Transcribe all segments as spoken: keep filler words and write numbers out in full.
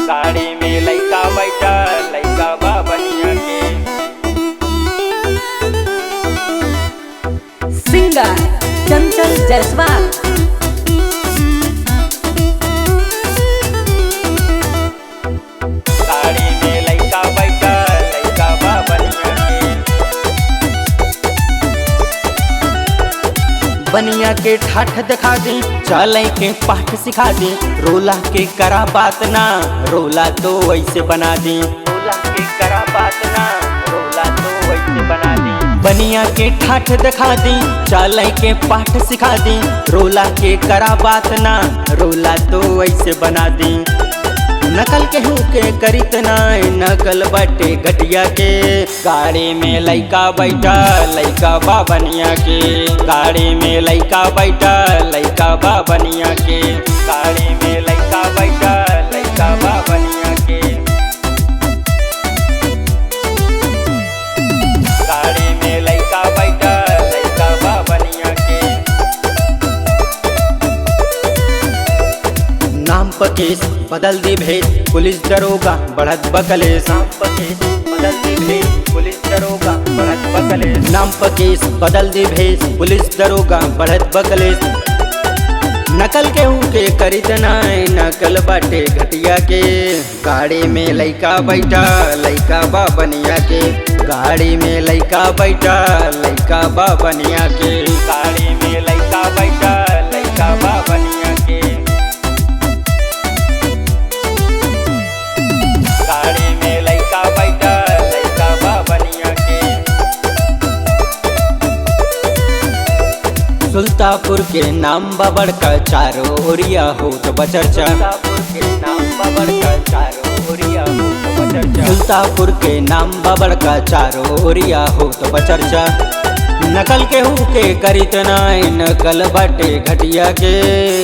गाड़ी में लइका बैठा, लइका बा बनिया के। Singer चंचल जायसवाल। गाड़ी में लइका बैठा, लइका बा बनिया के। बनिया के ठाठ देखा दी, चले के पाठ सिखा दी, रोला के करा बात ना, रोला तो वैसे बना दी। रोला के करा बात ना, रोला तो वैसे बना दी। बनिया के ठाठ देखा दी, चले के पाठ सिखा दी, रोला के करा बात ना, रोला तो वैसे बना दी। नकल केहू के करित ना, नकल बाटे घटिया के। गाड़ी में लइका बैठा, लइका बा बनिया के। गाड़ी में लइका बैठा, लइका बा बनिया के। गाड़ी में लइका बैठा, लइका बा बनिया के। गाड़ी में लइका बैठा, लइका बा बनिया के। नाम प केस बदल दी भेस, पुलिस दरोगा बढ़त बा कलेस। नाम प केस बदल दी भेस, पुलिस दरोगा बढ़त बा कलेस। नाम प केस बदल दी भेस, पुलिस दरोगा बढ़त बा कलेस। नकल केहू के करित नाय, नकल बाटे घटिया के। गाड़ी में लइका बैठा, लइका बा बनिया के। गाड़ी में लइका बैठा, लइका बा बनिया के। गाड़ी में लइका बैठा, लइका बा बनिया के। गाड़ी में लइका बैठा, लइका बा बनिया के। सुल्तापुर के नाम बा बड़का, चारों ओरिया होत बा चर्चा। सुल्तापुर के नाम बा बड़का, चारों ओरिया होत बा चर्चा। सुल्तापुर के नाम बा बड़का, चारों ओरिया होत बा चर्चा। नकल केहू के करित नाय, नकल बाटे घटिया के।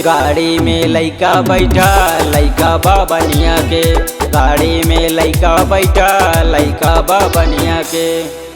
गाड़ी में लइका बैठा, लइका बा बनिया के। गाड़ी में लइका बैठा, लइका बा बनिया के।